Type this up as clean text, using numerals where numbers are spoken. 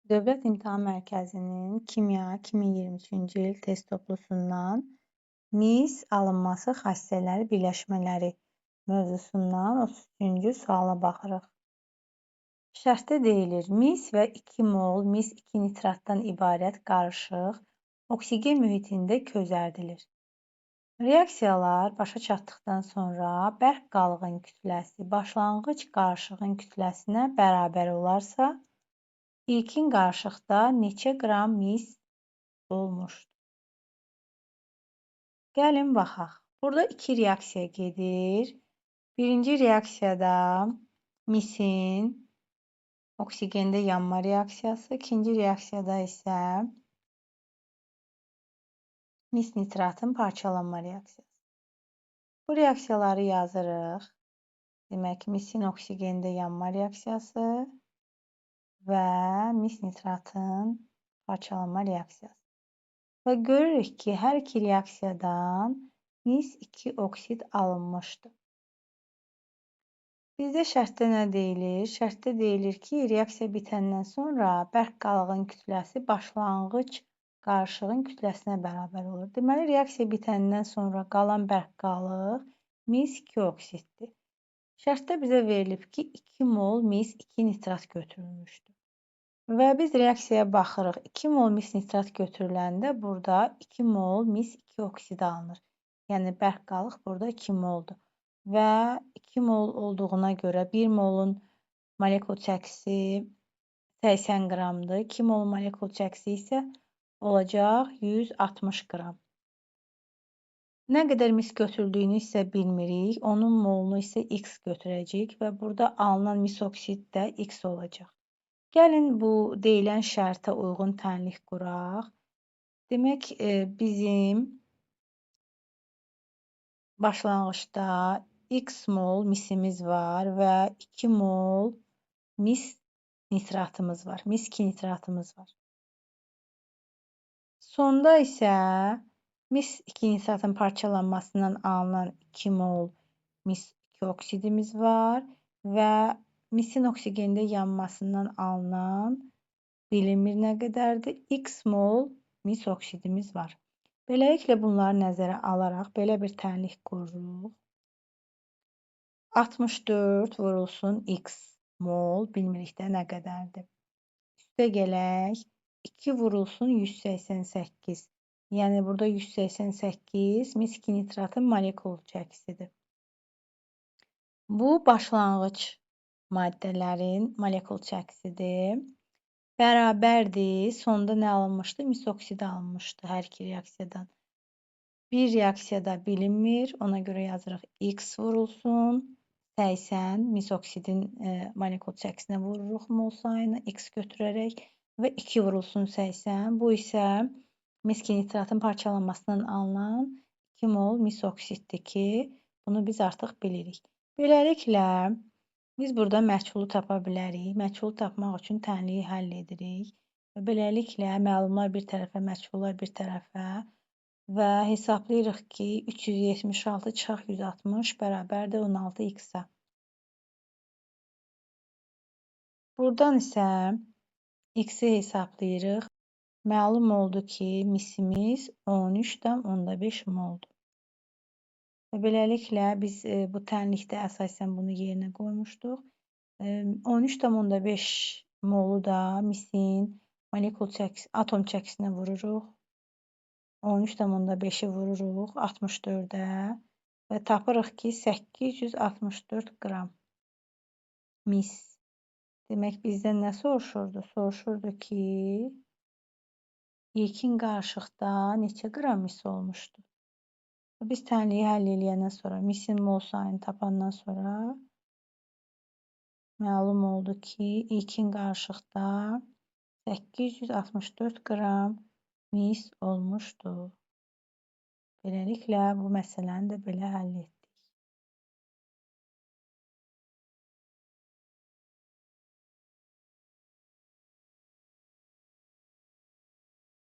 Dövlət İmtahan Mərkəzinin Kimya 2023-cü il test toplusundan mis alınması xassələri birləşmələri mövzusundan 33-cü suala baxırıq. Şərtdə deyilir, mis və 2 mol mis 2 nitratdan ibarət qarışıq oksigen mühitində közərdilir. Reaksiyalar başa çatdıqdan sonra bərk qalığın kütləsi başlanğıc qarışığın kütləsinə bərabər olarsa, ilkin qarışıqda neçə qram mis olmuşdur? Gəlin baxaq. Burada iki reaksiya gedir. Birinci reaksiyada misin oksigende yanma reaksiyası, ikinci reaksiyada isə mis nitratın parçalanma reaksiyası. Bu reaksiyaları yazırıq. Demək, misin oksigende yanma reaksiyası və mis nitratın parçalanma reaksiyası. Və görürük ki, hər iki reaksiyadan mis 2 oksid alınmışdır. Bizdə şərtdə nə deyilir? Şərtdə deyilir ki, reaksiya bitəndən sonra bərk qalığın kütləsi başlanğıc qarışığın kütləsinə bərabər olur. Deməli, reaksiya bitəndən sonra qalan bərk qalıq mis 2 oksiddir. Şərtdə bizə verilib ki, 2 mol mis 2 nitrat götürülmüşdür. Və biz reaksiyaya baxırıq. 2 mol mis nitrat götürüləndə burada 2 mol mis 2 oksid alınır. Yəni, bərk qalıq burada 2 moldur. Və 2 mol olduğuna görə 1 molun molekul çəkisi 80 qramdır. 2 molun molekul çəkisi isə olacaq 160 qram. Nə qədər mis götürüldüyünü isə bilmirik. Onun molunu isə X götürəcəyik və burada alınan mis oksid də X olacaq. Gəlin bu deyilən şərtə uyğun tənlik quraq. Demək, bizim başlanğıcda X mol misimiz var və 2 mol mis nitratımız var. Mis 2 nitratımız var. Sonda isə mis 2 nitratın parçalanmasından alınan 2 mol mis 2 oksidimiz var və misin oksigende yanmasından alınan bilinmir nə qədərdir? X mol mis oksidimiz var. Beləliklə bunları nəzərə alaraq belə bir tənlik qururuq. 64 vurulsun X mol, bilmirik də nə qədərdir. Üstə gələk, 2 vurulsun 188. Yəni burada 188 mis 2 nitratın molekul çəkisidir. Bu başlanğıc maddələrin molekul çəkisidir. Bərabərdir. Sonda nə alınmışdı? Mis oksidi alınmışdı hər iki reaksiyadan. Bir reaksiyada bilinmir. Ona görə yazırıq X vurulsun 80. Mis oksidin molekul çəkisinə vururuq mol sayını X götürərək və 2 vurulsun 80. Bu isə mis 2 nitratın parçalanmasından alınan 2 mol mis oksiddir ki, bunu biz artıq bilirik. Beləliklə, biz burada məchulu tapa bilərik. Məchulu tapmaq üçün tənliyi həll edirik. Və beləliklə, məlumlar bir tərəfə, məchullar bir tərəfə və hesablayırıq ki, 376 çıxaq 160 bərabərdir 16x-a. Buradan isə x-i hesablayırıq. Məlum oldu ki, misimiz 13,5 moldur. Və beləliklə, biz bu tənlikdə əsasən bunu yerinə qoymuşduq. 13,5 molu da misin molekul çəkisi, atom çəkisinə vururuq. 13,5-i vururuq 64-ə və tapırıq ki, 864 qram mis. Demək, bizdən nə soruşurdu? Soruşurdu ki, ilkin qarışıqda neçə qram mis olmuşdu? Biz tənliyi həll eləyəndən sonra, misin mol sayını tapandan sonra məlum oldu ki, ilkin qarışıqda 864 qram mis olmuşdu. Beləliklə, bu məsələni də belə həll etdik.